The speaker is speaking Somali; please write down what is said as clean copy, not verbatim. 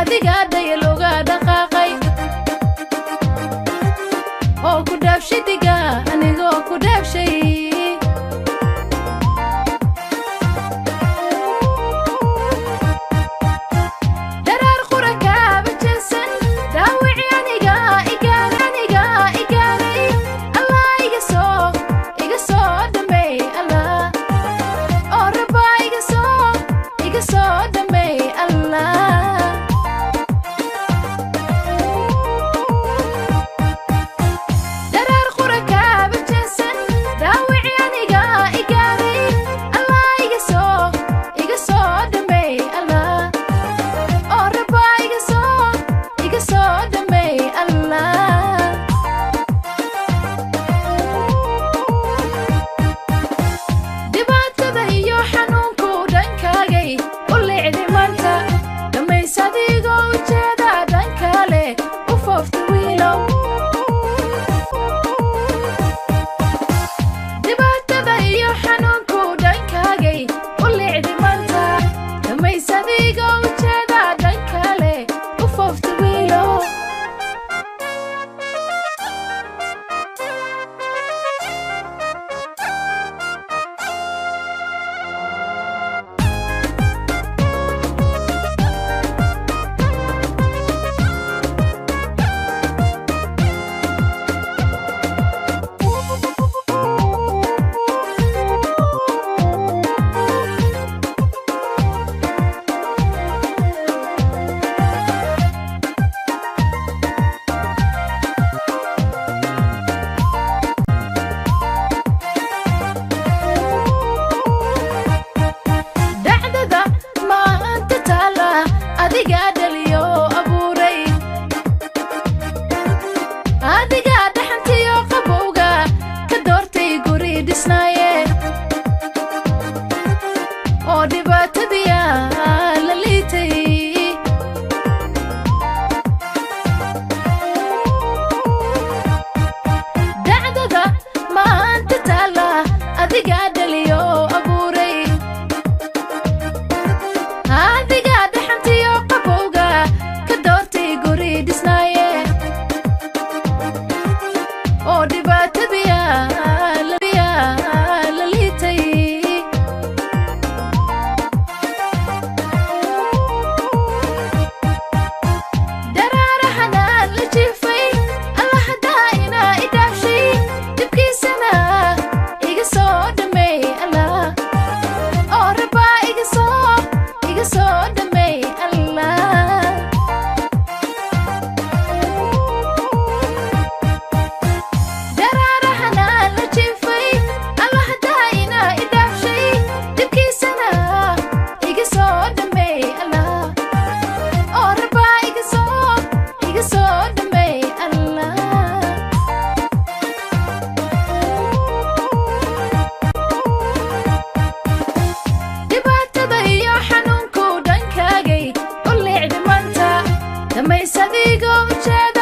Adiga dhayaloga dhaqaaqay oo ku dhaafshay diga anigoo ku dhaafshay. Daraar qura kaaba jeesan dhaawici aniga igaar aniga igaaray. Allah iga soo dhameey Allah oo rabaa iga soo dhameey Allah. Daraar qura kaaba jeesan dhaawici aniga igaaray. Allah iga soo dhameey Allah oo rabaa iga soo dhameey Allah. Dhibaatada iyo xanuunku dhankaagay u leecday maanta dhammays adigoo ujeeda dhankale u foofta wiilow. Dhibaatada iyo xanuunku dhankaagay u leecday maanta dhammays adigoo ujeeda dhankale u foofta wiilow. Dhacdada maanta taala adigaa dhaliyo abuuray. Adigaa dhaxantiyo qabowga ka doortay guri dhisnaaye oo dhibaatadiya la liitay. Dhacdada maanta taala adigaa dhaliyo abuuray. Adigaa dhaxantiyo qabowga ka doortay guri dhisnaaye oo dhibaatadiya la liitay. Daraarahana la jiifay Allah haddaa inaa i dhaafshay dhibkiisana iga soo dhameey Allah oo rabaa iga soo dhameey Allah. Daraarahana la jiifay Allah haddaa inaa i dhaafshay dhibkiisana iga soo dhameey Allah oo rabaa iga soo dhameey Allah. Dhibaatada iyo xanuunku dhankaagay u leecday maanta dhammays adigoo ujeeda.